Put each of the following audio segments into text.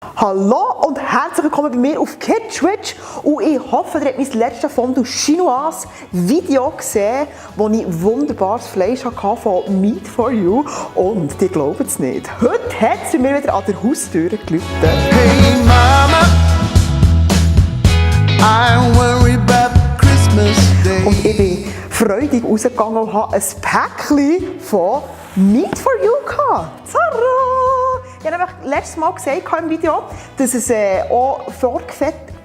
Hallo und herzlich willkommen bei mir auf KidSwitch und ich hoffe, ihr habt mein letztes Fondue Chinoise Video gesehen, wo ich wunderbares Fleisch hatte von Meat for You und die glauben es nicht. Heute hat es mir wieder an der Haustür geläutet. Hey Mama, I worry about Christmas Day. Und ich bin freudig rausgegangen und habe ein Päckchen von Meat for You gehabt. Zara! Ich habe letztes Mal gesagt im Video, dass es auch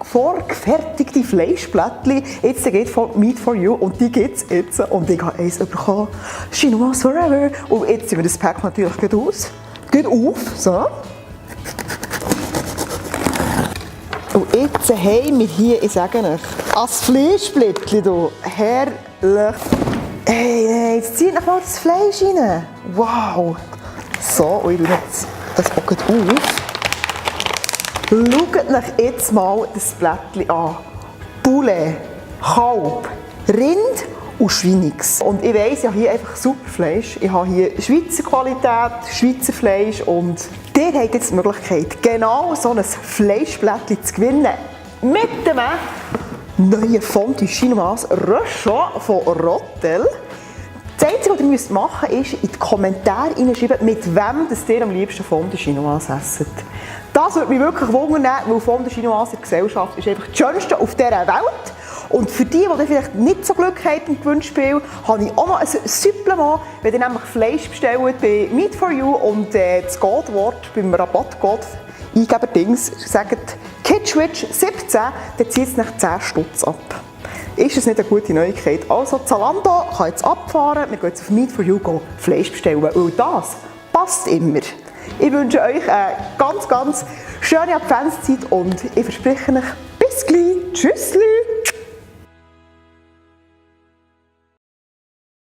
vorgefertigte Fleischblättchen jetzt gibt von Meat for You und die gibt es jetzt. Und ich habe eins bekommen, Chinoise Forever. Und jetzt ziehen wir das Pack natürlich gut aus. Gut auf, so. Und jetzt haben wir hier, ich sage euch, als Fleischblättchen hier, herrlich. Hey, jetzt zieht noch mal das Fleisch rein. Wow. So, und ich tue jetzt das auch gut auf. Schaut euch jetzt mal das Blättchen an. Poulet, Kalb, Rind und Schweinix. Und ich weiss, ich habe hier einfach super Fleisch. Ich habe hier Schweizer Qualität, Schweizer Fleisch und ihr habt jetzt die Möglichkeit, genau so ein Fleischblättchen zu gewinnen. Mit dem neuen Fondue Chinoise Rochon von Rotel. Das Einzige, was ihr machen müsst, ist in die Kommentare hineinschreiben, mit wem ihr am liebsten Fondue Chinoise esst. Das würde mich wirklich wundern, weil Fondue Chinoise in der Gesellschaft ist einfach das Schönste auf dieser Welt. Und für die vielleicht nicht so Glück haben im Gewinnspiel, habe ich auch noch ein Supplement, wenn ihr nämlich Fleisch bestellt bei Meat for You und das Codewort beim Rabattcode Eingeber-Dings sagt KidSwitch 17, dann zieht es nach 10 Stutz ab. Ist das nicht eine gute Neuigkeit? Also Zalando kann jetzt abfahren, wir gehen jetzt auf Meat for You Fleisch bestellen, weil das passt immer. Ich wünsche euch eine ganz schöne Adventszeit und ich verspreche euch, bis gleich. Tschüssli!